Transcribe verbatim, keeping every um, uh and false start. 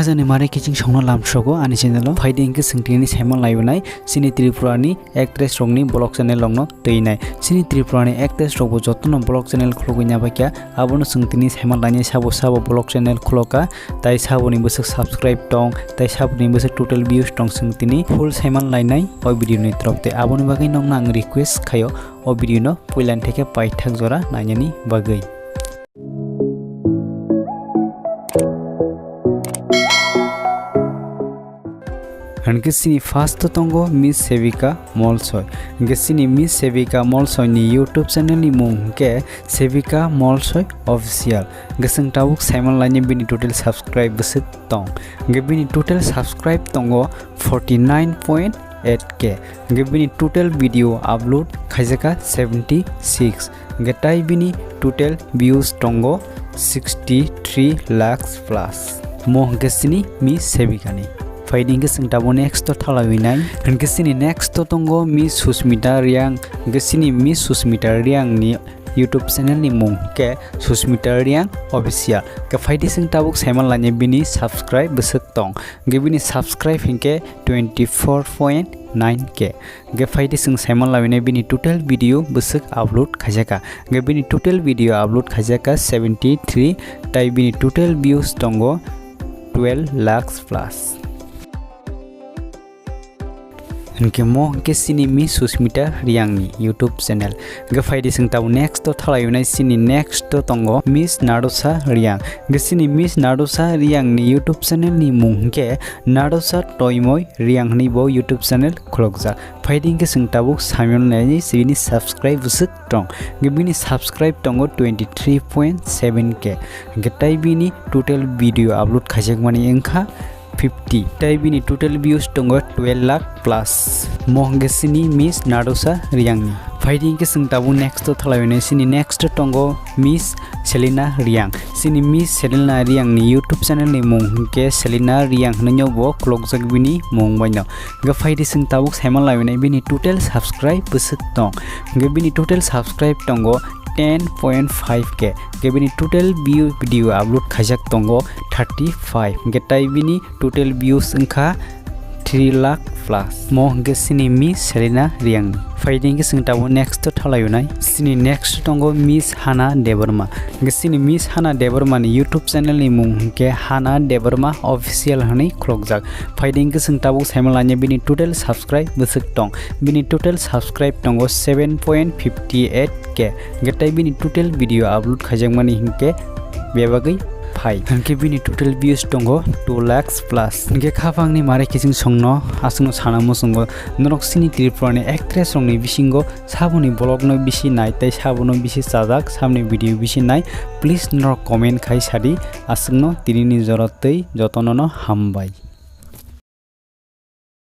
Jani mare kiching songno lamsogo ani channel o. Phaidi hwnkhe chwng tini saiman laibonai chini Tripura ni actress rokni vlog channel rokno twinai. Chini Tripura ni actress rokbo jotono vlog channel khulugwi nabaikha, abono chwng tini saiman lainai sabo sabo vlog channel khuloka, tai saboni bwswk subscribe tong, tai saboni bwswk total views tong, chwng tini full saiman lainai o video ni torop tei aboni bagwi nokno ang request khaio o video no puila theke paithak jora nainani bagwi. Hwnkhe chini first o tongo Miss Sevika Molsoi. Hwnkhe chini Miss Sevika Molsoi ni YouTube channel ni mung hwnkhe Sevika Molsoi Official. Hwnkhe chwng tabuk saiman lainai bini total subscribe bwswk tong. Hwnkhe bini total subscribe tongo forty nine point eight K. Hwnkhe bini total video upload khaijaka seventy six. Hwnkhe tai bini total views tongo sixty three lakhs plus. Mo hwnkhe chini Miss Sevika ni. Phaidi hwnkhe chwng tabuk next o thalaiwi nai. Hwnkhe chini next o tongo Miss Susmita Reang. Hwnkhe chini Miss Susmita Reang ni YouTube channel ni mung hwnkhe Susmita Reang Official. Hwnkhe phaidi chwng tabuk saiman lainai bini subscribe bwswk tong. Hwnkhe bini subscribe hwnkhe twenty four point nine K. Hwnkhe phaidi chwng saiman lainai bini total video bwswk upload khaijaka. Hwnkhe bini total video upload khaijaka seventy three, tai bini total views tongo twelve lakhs plus. Hwnkhe mo hwnkhe chini Miss Susmita Reang ni YouTube channel. Hwnkhe phaidi chwng tabuk next o thalaiwi nai chini next o tongo Miss Nadosa Reang. Hwnkhe chini Miss Nadosa Reang ni YouTube channel ni mung hwnkhe Nadosa Toimoi Reang hwnwi bo YouTube channel khulokjak. Phaidi hwnkhe chwng tabuk saiman lainai chini subscribe bwswk tong. Hwnkhe bini subscribe tongo twenty three point seven K. Hwnkhe tai bini total video upload khaijakmani wngkha fifty. Tai bini total views tongo twelve lakh plus. Mo hwnkhe chini Miss Nadosa Reang ni. Phaidi hwnkhe chwng tabuk next o thalaiwi nai chini next o tongo Miss Selina Reang. Chini Miss Selina Reang ni YouTube channel ni mung hwnkhe Selina Reang hwnwi bo khulokjak bini mung bai no. Hwnkhe phaidi chwng tabuk saiman lainai bini total subscribe bwswk tong. Hwnkhe bini total subscribe tongo ten point five K. Hwnkhe bini total view video upload khaijak tongo thirty five. Hwnkhe tai bini total views wngkha three lakh plus. Mo hwnkhe chini Miss Selina Reang ni. Phaidi hwnkhe chwng tabuk next o thalaiwi nai. Chini next tongo Miss Hana Debbarma. Hwnkhe chini Miss Hana Debbarma ni YouTube channel ni mung hwnkhe Hana Debbarma Official hwnwi khulokjak. Phaidi hwnkhe chwng tabuk saiman lainai bini total subscribe bwswk tong. Bini total subscribe tongo seven point fifty eight K. Hwnkhe tai bini total video upload khaijakmani hwnkhe bebagwi phai. Hwnkhe bini total views tongo two lakhs plus. Hwnkhe khaphangni mare kiching songno aswkno sana muchungo norok chini Tripura ni actress rokni bisingo saboni vlog no bisi nai tei sabono bisi chajak, saboni video bisi nai, please norok comment khai sadi. Aswkno tinini jora tei jotono no hambai.